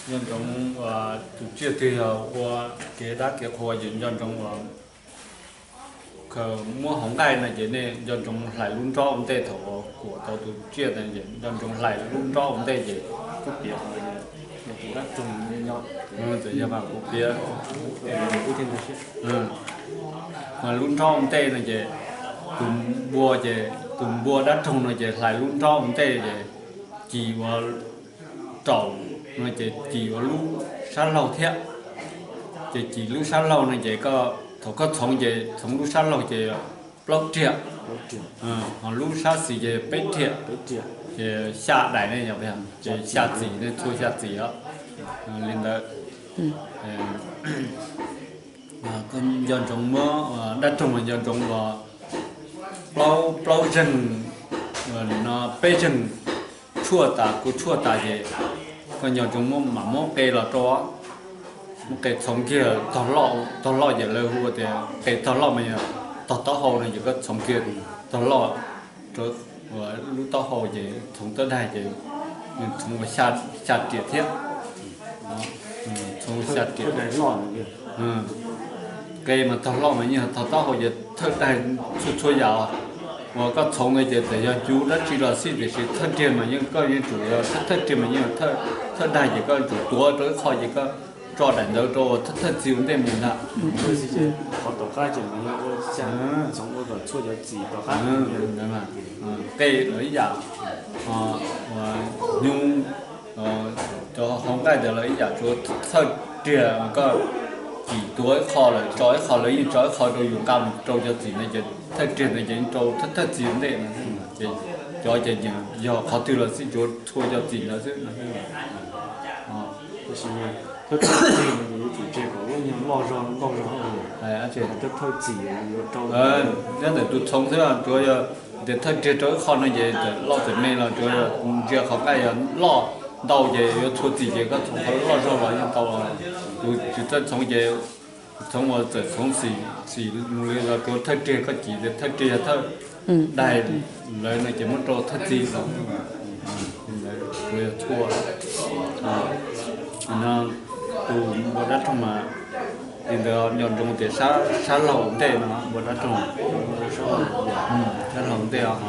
Nco ntsoov tus tsiaj twg yog ua kev dab kev qhua ces nco ntsoov uas khaws muab hauv nqaij no ces nej nco ntsoov hlais lub nrob ua ntej thaum kuam tau tus tsiaj ntawd ces nco ntsoov hlais lub nrob ua ntej ces txawm yog mas kuv piav lub nrob ua ntej no ces tus npua ces tus npua dab roog no ces hlais lub nrob ua ntej ces cim ua raum no ces cim ua lub sab laug thiab. Ces cim lub sab laug no ces koj thaum koj txhoov ces txhoov lub sab laug ces plaub riam, ho lub sab xis ces peb riam, ces xya daim ne, ces xya txim ne, txhua xya txim os. Li ntawd. Koj nco ntsoov muab dab roog mas nco ntsoov uas plaub plaub zeeg no, peb zeeg tshuaj tas, kuv tshuaj tas ces koj nco ntsoov muab mam muab qe los rau, muab qe txhoov kiag tog loj, tog loj ces lawv hu tias qe tog loj mas yog tog taub hau no ces koj txhoov kiag tog loj rau lub taub hau ces txhoov tawb daig ces txhoov ua xya riam thiab. Txhoov xya riam. Qe mas tog loj mas yeej tog taub hau ces thawj daig txhua txhua yam uas koj txhoov ntawd ces txawm yog cuv dab tsi los xij tiam sis thawj riag mas yeej koj yeej tsum yog thawj riag mas yeej thawj daig ces koj tsum tuav rau ib qho ces koj tso daim ntawd rau uas thawj txi ua ntej mus ntag. Qhov tom qab ces ua txhoov ua kom txhua cov txim tom qab. Qe los ib yam, hnyuv, cov hauv nqaij ntawd los ib yam, tsuas thawj riag koj cim tuav ib qho lawm tso ib qho, lawv yeej tso ib qho rau yus nqa mus rau cov txim ntawd ces thawj riag ntawd ces yeej rau thawj txi ua ntej no. Ces cov ces yog qhov twg los xij tsuav txhua cov txim ntawd xwb. Tab sis thawj thawj txim no yuav tsum tseg kom lub nyuag loj zog nkauj zog. Thawj thawj txim yuav rau nyob ntawm tus txhoov xwb, tsuav yog tias thawj riag rau ib qho no ces txawm loj txawm me los tsuav yog ntsia qhov nqaij yog loj ntau ces yuav txhua txim ces koj txhoov qhov loj zog los yeej tau. Tus tsis txawj txhoov ces txhoov uas txawm txhoov xim mus li los tsuav thawj riag koj cim tias thawj riag yog thawj daig lawm no ces muab rau thawj txi los tsuav yog txhua. No tus npua dab roog mas li ntawd, nco ntsoov tias sab laug ua ntej no npua dab roog, sab laug ua ntej os.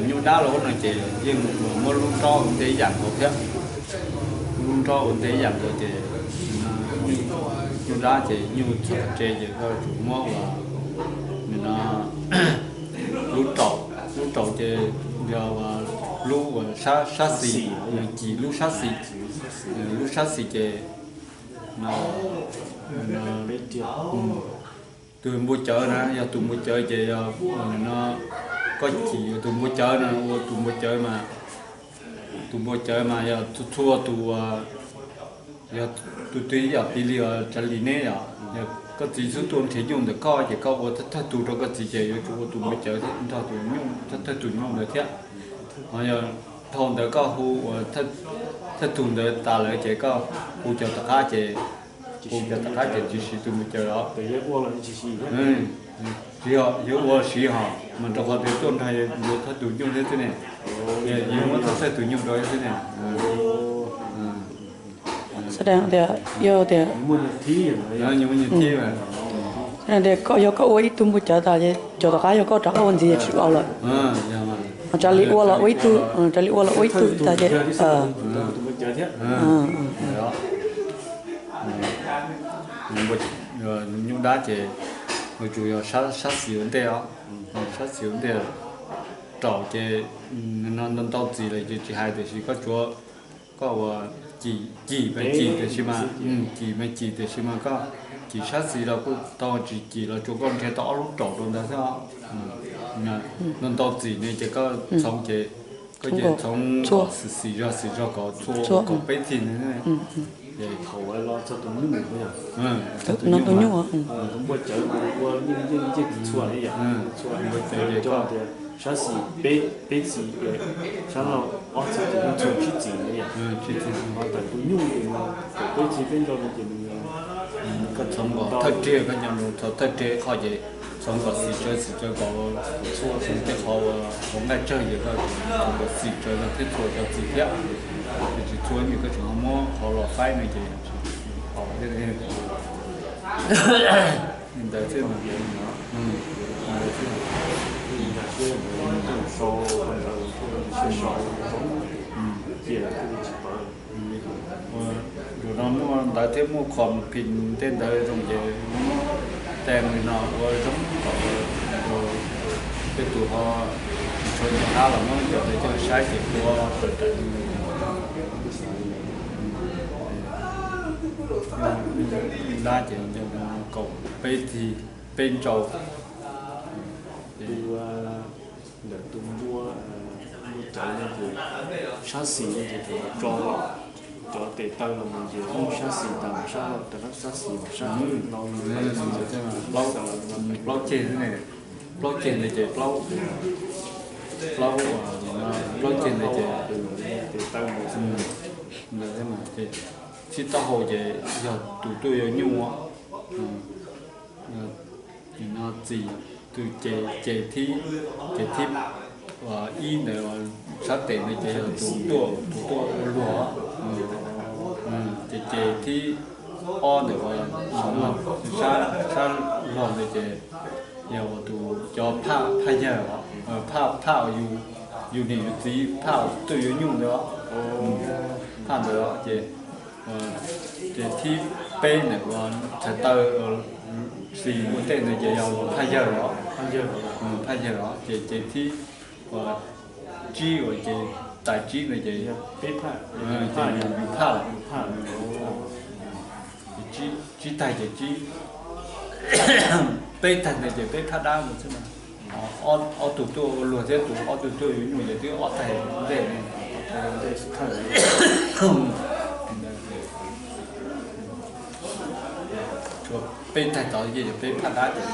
Nyuj dab los no ces yeej muab lub nrob ua ntej ib yam nkaus thiab. Lub nrob ua ntej ib yam nkaus ces nyuj dab ces nyuj txog tsev ces koj tsum muab ua no lub raum, lub raum ces yog lub uas sab xis, cim lub sab xis, lub sab xis ces no tus npua cawv na, yog tus npua cawv ces yog no koj cim tus npua cawv no ua tus npua cawv mas, tus npua cawv mas yog txhua tus, yog tus twg ib yam tis li uas tsav lis neb yom, yog koj txiv xub tuaj nrhiav nyuj ntawm koj ces koj ua thawj tus rau koj txiv ces yuav tsum ua tus npua cawv thiab nrog tus nyuj thawj tus nyuj ntawd thiab. Ho yog dhau ntawd koj hu ua thawj tus ntawd tas lawm ces koj hu cov tom qab ces, hu cov tom qab ces tsis siv tus npua cawv los. Tsis yog yuav ua siv hos mas rau qhov tias tuaj nrog yuav thawj tus nyuj thiab xwb ne, yuav muab thawj tus nyuj rau thiab xwb ne. Xav tias yog tias, tias koj, yog koj ua ib tug npua cawv tas ces cov tom qab yog koj rov qab ua ntxiv ces tsis ua lawm. Tsav li ua los ua ib tug, tsav li ua los ua ib tug tas ces nyuj dab ces yuav tsum yog sab xis ua ntej os, sab xis ua ntej. Raum ces no ntau ntau txim lawm ces tsis hais tiam sis koj tsuav, koj ua cim mas cim tiam sis mas, cim mas cim tiam sis mas koj cim sab xis los kuj tau, tsis cim los tsuav koj nrhiav tau ob lub raum rau ntawd xwb os. Ntau ntau txim ne ces koj txhoov ces koj ces txhoov kom xim xim zog xim zog kom txhua kom peb txim ntawd. Ces thaum los txog tus nyuj, tus nyuj, tus npua cawv ua yeej yeej txhua li yom, txhua npua cawv ces koj sab xis peb, peb txim, sab laug ob txim ces yeej txhua tsib txim li yom. Ho tawm tus nyuj ces kom peb txim peb nrau no ces nws, koj txhoov kom thawj riag, koj nco ntsoov txhoov thawj riag qhov ces txhoov kom xim tsawv xim tsawv kom txhua tej qhov uas hauv nqaij tsawg ces koj txhoov kom xim tsawv zog thiab txhua cov txim thiab. Ces tsis txhua nyuj koj tseem ho muab Los faib no ces li ntawd xwb mas. Zaum no muaj ntawv thiab muaj qhov phim tej ntawd zoo ces muab tag li no ua zoo kom peb tus ho tsis tshua nco qab los muab cov ntawd coj saib ces ua raws li lab ces kaum peb txig peb ntsau. Ntawm tus npua, npua cawv no ces sab xis no ces thaum tso cov tes taw los mus ces sab xis tas sab, tas sab xis mas sab no plaub, plaub ceg xwb ne, plaub ceg ntawd ces plaub, plaub, plaub ceg ntawd ces tes taw mus xwb. Ces sib taub hau ces yog tus tuaj yuav nyuj. Nim no txis tus ces, ces thib, ces thib ib ntawd sab tes ntawd ces yog tus tuaj, tus tuaj ua luag. Ces ces thib ob ntawd sab, sab luag ntawd ces yog tus cov phaj, phaj yawg, phaj, phaj yus, yus niam yus txiv phaj tuaj yuav nyuj ntawd. Phaj ntawd ces, ces thib peb ntawd ua txhais taw xis ua ntej ntawd ces yog phaj yawg os. Phaj yawg os ces, ces thib ua tsib ua ces tais tsib ntawd ces peb phaj, ces yus phaj, phaj, tsib taig ces tsib, peb taig ntawd ces peb phaj dab mus xwb na. Ob tug tuaj ua luag thiab tus ob tug tuaj yuav nyuj ces twb ob taig ntej ne. Tshuav peb taig tod ces yog peb phaj dab ces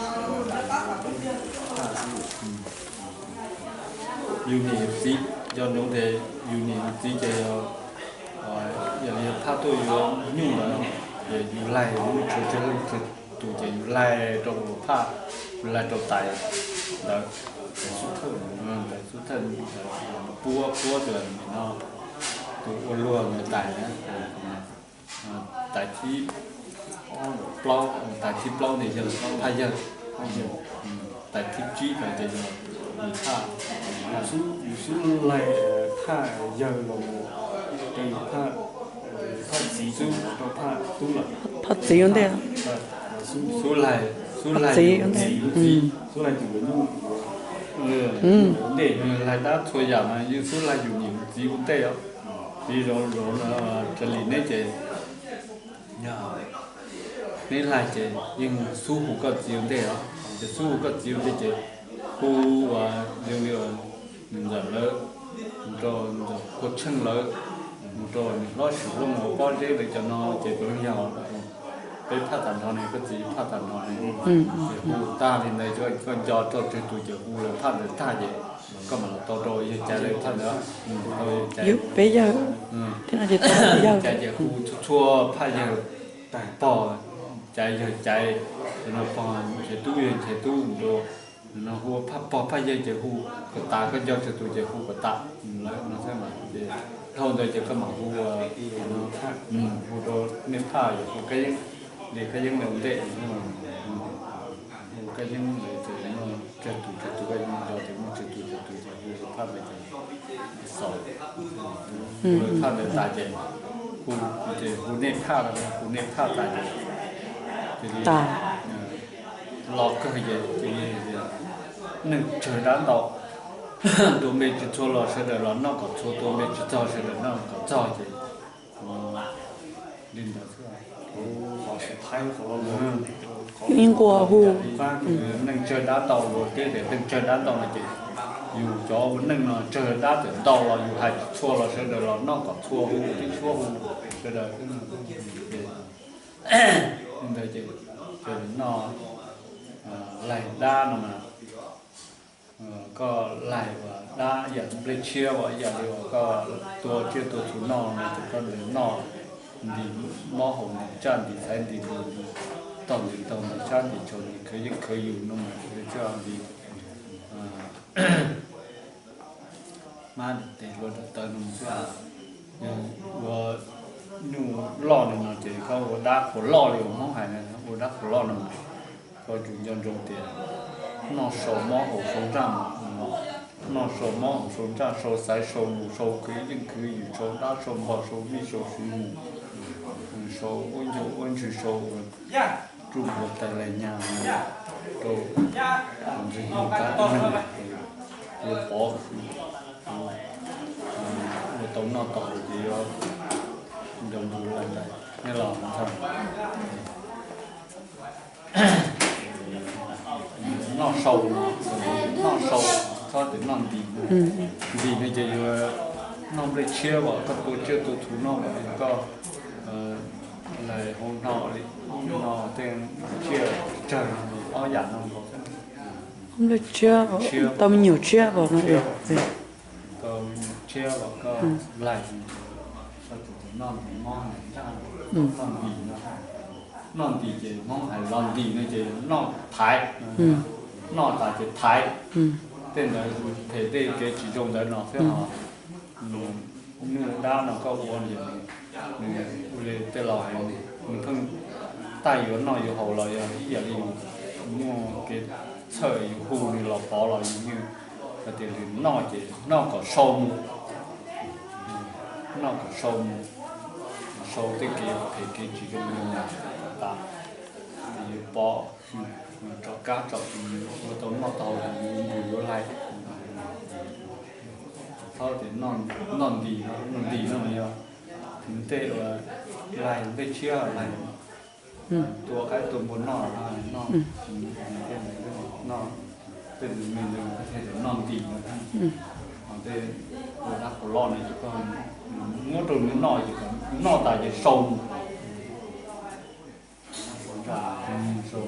yus niam yus txiv, yog nuv ces yus niam yus txiv ces yog, yog li phaj tuaj yuav nyuj ntawd ces yus laig, yus tshuav tsawg leej tsawg tus ces yus laig rau phaj, yus laig rau tais ntawd, tais xub thawj, puab, puab tus no, tus ua luag ntawd tais na. Tais thib plaub, tais thib plaub ntawd yog phaj yawg, tais thib tsib ntawd ces yog phaj. Yus xub laig phaj yawg los rau yus phaj, phaj txiv, rau phaj tub lawm. Phaj txiv ua ntej. Xub laig, xub laig yus niam yus txiv, xub laig tus yuav nyuj ua ntej. Laig dab txhua yam mas yus xub laig yus niam yus txiv ua ntej os. Txiv zov zov raws li neb ces, neb laig ces yeej xub hu koj txiv ua ntej os. Ces xub hu koj txiv ua ntej ces hu ua li, li ntxawm lawv, mus rau ntxawm Khuab Tsheej lawv, mus rau niam hlob Swm Looj ua pob zeb lawv cov no ces puav leej yog peb phaj tag nrho ne, koj txiv phaj tag nrho ne. Ces hu tag li ntawd koj nco rau tsawg tus ces hu lawv phaj ntawd tag ces koj mam los tau rau yawg Caiv lawv phaj ntawd. Peb yawg, yawg Caiv ces hu txhua txhua phaj yawg, pog Caiv yawg Caiv, no pog Nchaiv Tub yawg Nchaiv Tub, no hu phaj pog phaj yawg ces hu kom tas, koj nco tsawg tus ces hu kom tas lawm no xwb mas. Ces dhau ntawd ces koj mam hu, hu rau nej phaj yog hu Kab Yeeb, li Kab Yeeb ntawd ua ntej, hu Kab Yeeb ntawd ces muaj tsawg tus tsawg tus, koj nco ces muaj tsawg tus tsawg tus ces hu lawv phaj ntawd ces xaus, hu lawv phaj ntawd tas ces hu, ces hu nej phaj, hu nej phaj tas ces cia li los kawg ces cia li neeg tsawg dab ntau, tua npe tsis txhua los sawv daws los noj kom txhua, tua npe tsis txog sawv daws noj kom txog ces li ntawd xwb. Ib nqua hu. Neeg tsawg dab ntau, luag teb tias neeg tsawg dab ntau no ces yus cov ua neej no tsawg dab txawm ntau los yus hais tsis txhua los sawv daws los noj kom txhua, hu tib suab hu sawv daws xwb. Li ntawd ces noj laig dab no mas koj laig uas dab ib yam nplej tshiab uas ib yam li uas koj tua tsiaj tua txhu noj no ces koj noj nti mob haus, nti tsaj, nti xaiv, nti ntus, nti tog, nti taug, nti tsab, nti tshaus, nti khawv yeeb khawv yus no mas nti hmab nti tes hlua nram taw no xwb. Yog ua nyuj loj li no ces koj ua dab qhuas loj li uas Hmoob hais na, ua dab qhuas loj no mas koj tsum nco ntsoov tias noj sau mob haus sau ntsaj mas, noj sau mob haus sau ntsaj, sau xaiv sau mus, sau khwv yeej khwv ywm, sau dab sau npog, sau vij sau sw mus, sau ua ncu ua ntsws, sau tsuj npua tais lais nyag rau ntxwg nyoog qab ib nub, yuav pov, yuav tau noj tau ces yuav nco ntsoov lawm ntawd nej los ntxhais. Noj sau, noj sau, txhob tias noj nti. Nti no ces yuav noj nplej tshiab, koj tua tsiaj tua txhu noj, koj lais hau hno li, no tej tsiaj tsawg no ob yam no nkaus. Nplej tshiab, tau me nyuam tshiab os no. Tau me nyuam tshiab los koj lais, koj tus noj nti mob nti ntsaj, noj nti no. Noj nti ces Hmoob hais los nti no ces noj thaiv, noj tas ces thaiv. Tej ntawd phem tej kev tsis zoo ntawd no xwb ho. Nws dab no koj ua ces nws ua li tej laus hais, nws pheej tag yuav noj yuav haus los yog ib yam li muaj kev txhawj yus hu nws los pov los yus yeej hais tias nws noj ces noj kom sau mus, noj kom sau mus, sau tej kev phem kev tsis zoo li ntawd tas, yus pov, tso kab tso, yus ua tau noj tau, yus yuav lais. Txhob tias noj nti, noj nti no mas yog tej uas lais nplej tshiab lais, tua qaib tua npua noj, noj, noj tej me ntawd thiaj tias noj nti no. Ho tej ua dab qhuas loj no ces koj muab rau nws noj ces noj tas ces sau mus, sau